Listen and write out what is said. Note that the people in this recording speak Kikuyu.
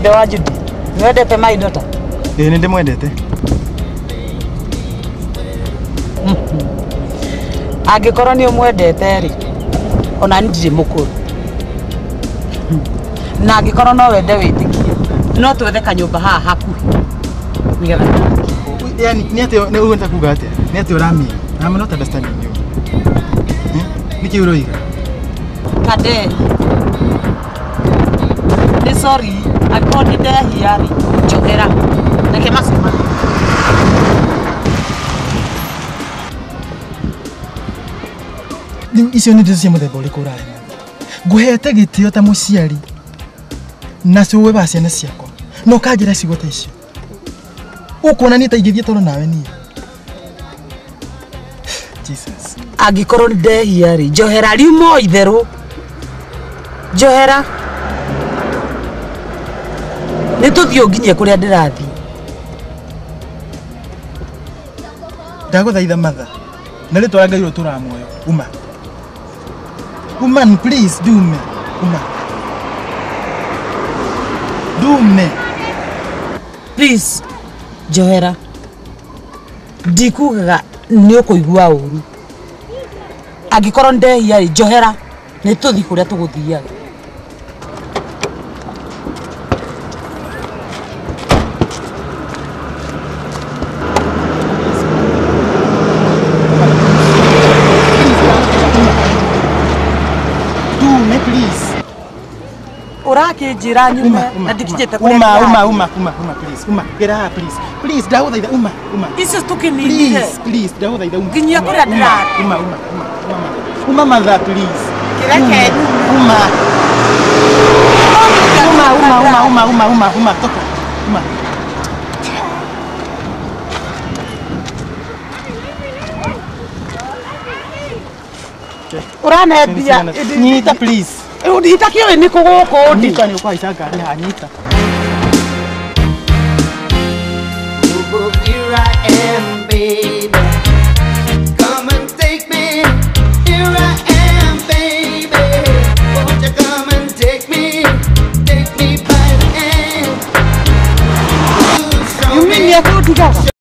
Ithe wa Judy, nĩ wendete my daughter? Ĩĩ nĩ ndĩmwendete. Angĩkorwo nĩ ũmwendete rĩ, ona niĩ ndirĩ mũkũrũ. Na angĩkorwo no wende wĩtĩkie, no twethe kanyũmba haha hakuhĩ nĩgetha. Yani nĩ atĩ nĩ ũguo kuga atĩa? Nĩ atĩ ũramia? I'm not understanding you. Nĩkĩ ũroiga? Kade. Nĩ sorry, angĩkorwo nĩ ndehia rĩ, njohera. Reke macio mathiĩ. Rĩu icio nĩ ndeto cia mũthemba ũrĩkũ ũrarema? Ngũhete gĩtĩo ta mũciari na cũwe wa ciana ciakwa na ũkanjĩra ciugo ta icio. Ũkuona niĩ ta ingĩthiĩ toro nawe niĩ? Jesus. Angĩkorwo nĩ ndehia rĩ, njohera riuma o itherũ. Njohera. Nĩ tũthiĩ ũnginyie kũrĩa ndĩrathiĩ. Ndagũthaitha Martha, na rĩtwa rĩa Ngai ũrĩa ũtũũraga muoyo, uma. Woman, please, dume. Uma. Dume. Please, njohera. Ndikugaga nĩ ũkũigua ũru. Angĩkorwo nĩ ndehia rĩ, njohera. Nĩ tũthiĩ kũrĩa tũgũthiaga. Dume, please. Ũrakĩnjĩra nyume na ndikinyĩte kũrĩa Uma, uma, ndĩrathiĩ. uma, uma, uma, please. Uma, get out, please. Please, ndagũthaitha, uma, uma. Icio tũkĩninire. Please, please, ndagũthaitha, uma. Nginyia Uma, kũrĩa uma, ndĩrathiĩ. Uma, uma, uma, uma. Uma, mother, please. Kĩreke nyume. Uma. Uma, uma, uma, uma, uma, uma, uma, toka. Uma. Ũranendia. Nyita, please. Itakĩũĩ nĩ kũ gũkũ ndi. Nyita, nĩ ũkũhaica ngari haha, nyita. Here I am, baby.